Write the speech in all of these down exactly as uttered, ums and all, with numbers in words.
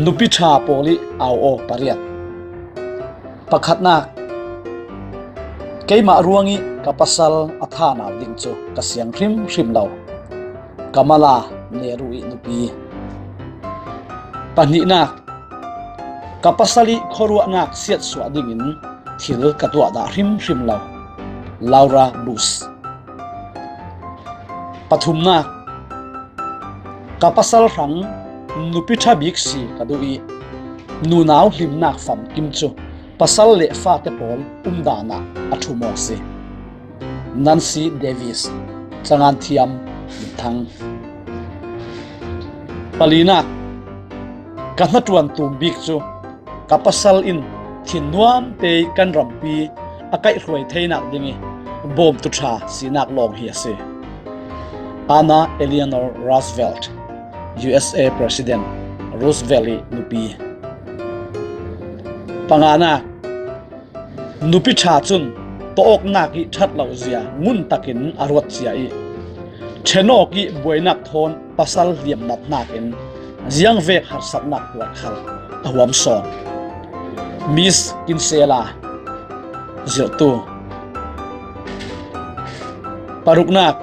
Nupi ṭha pawl ih au aw pariat. Pakhatnak, keimah ruangih ka pasal a thanau ding cu ka siang hrimhrim lo. Kamala Neru ih nupi. Pahnihnak, ka pasal ih khuaruahnak siatsuah dingin thil ka tuah dah hrimhrim lo. Laura Bush. Pathumnak, ka pasal hrang nupi ṭha bik si ka duh ih nunau hlimnak famkim cu pasal le fate pawl umdan ah a ṭhum aw si. Nancy Davis, Cangan Thiam, Minthang. Palinak, ka hnaṭuan tum bik cu ka pasal in thinnuam te ih kan rampi a kaihhruai theinak ding ih bawmtu ṭha sinak lawng hi a si. Anna Eleanor Roosevelt, U S A President Roosevelt ih nupi. Panganak, nupi ṭha cun tawknak ih ṭhat lohzia ngun takin a ruat cia ih ṭhen awk ih buainak thawn pasal liamnat hnakin ziangvek harsatnak tuar khal a huam sawn. Miss Kinsella, zirhtu. Paruknak,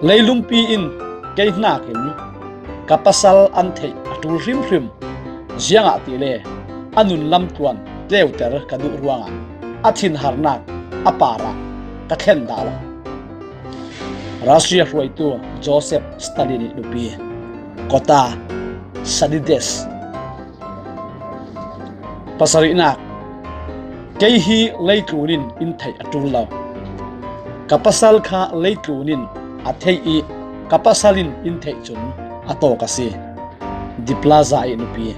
leilungpi in kei hnakin ka pasal an theih a ṭul hrimhrim, ziangahtile a nun lamtluan tleuter ka duh ruangah a thinharnak a parah ka thlen dah lo. Russia hruaitu Joseph Stalin ih nupi, Kota Sadides. Pasarihnak, kei hi leitlun in in theih a ṭul lo. Ka pasal kha leitlun in a theih ih ka pasal in in theih cun a tawk a si. De Plaza ih nupi.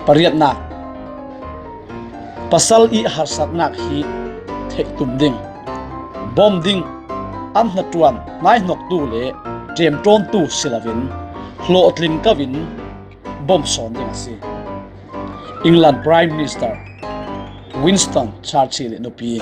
Pariatnak, pasal ih harsatnak hi theih tum ding, bawm ding, an hnaṭuan hnaihnoktu le ṭemṭawntu si loin hlawhtling ko in bawm sawn ding a si. England Prime Minister Winston Churchill ih nupi.